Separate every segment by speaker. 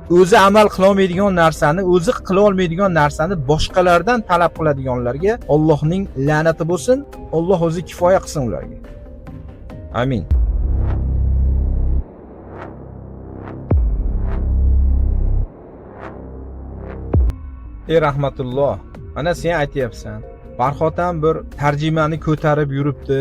Speaker 1: O'zi amal qilolmaydigan narsani, o'zi qila olmaydigan narsani boshqalardan talab qiladiganlarga Allohning la'nati bo'lsin. Alloh o'zi kifoya qilsin ularga. Amin. Ey rahmatulloh, mana sen aytyapsan. Farhod ham bir tarjimani ko'tarib yuribdi,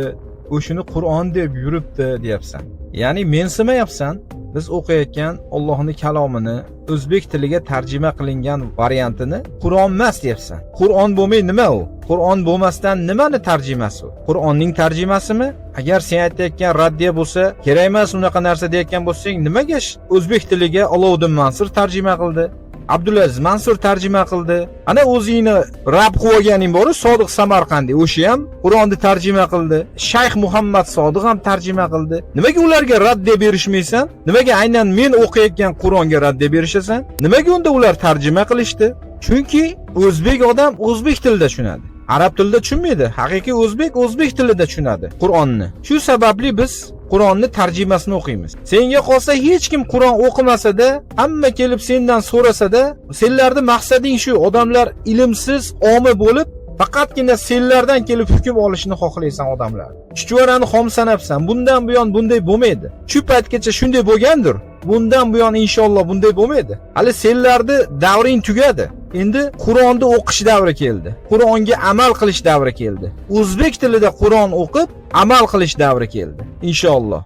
Speaker 1: o'shini Qur'on deb yuribdi deyapsan. Ya'ni mensimayapsan. Biz o'qiyotgan Allohning kalomini o'zbek tiliga tarjima qilingan variantini Qur'on emas deyapsan. Qur'on bo'lmay nima u? Qur'on bo'lmasdan nimani tarjimasi u? Qur'onning tarjimasimi? Agar sen aytayotgan raddiya bo'lsa, kerak emas unaqa narsa deyotgan bo'lsang, nimaga o'zbek tiliga Alovuddin Mansur tarjima qildi? Abdulaziz Mansur tarjima qildi. Ana o'zingni rab qilib olganing bor-u, Sodiq Samarqandiy, o'sha ham Qur'onni tarjima qildi. Shayx Muhammad Sodiq ham tarjima qildi. Nimaga ularga raddiya berishmaysan? Nimaga aynan men o'qiyotgan Qur'onga raddiya berishasan? Nimaga unda ular tarjima qilishdi? Chunki o'zbek odam o'zbek tilida tushunadi. Arab tilida tushunmaydi. Haqiqiy o'zbek o'zbek tilida tushunadi Qur'onni. Shu sababli biz Qur'onni tarjimasini o'qiymiz. Senga qolsa hech kim Qur'on o'qimasa-da, hamma kelib sendan so'rasa-da, senlarning maqsading shu, odamlar ilmsiz, omi bo'lib, faqatgina senlardan kelib hukm olishni xohlaysan odamlar. Chuchvarani xom sanabsan. Bundan buyon bunday bo'lmaydi. Shu paytgacha shunday bo'lgandir. Bundan buyon inshaalloh bunday bo'lmaydi. Hali senlarni davring tugadi. Endi Qur'onni o'qish davri keldi. Qur'onga amal qilish davri keldi. O'zbek tilida Qur'on o'qib, amal qilish davri keldi. Inshaalloh.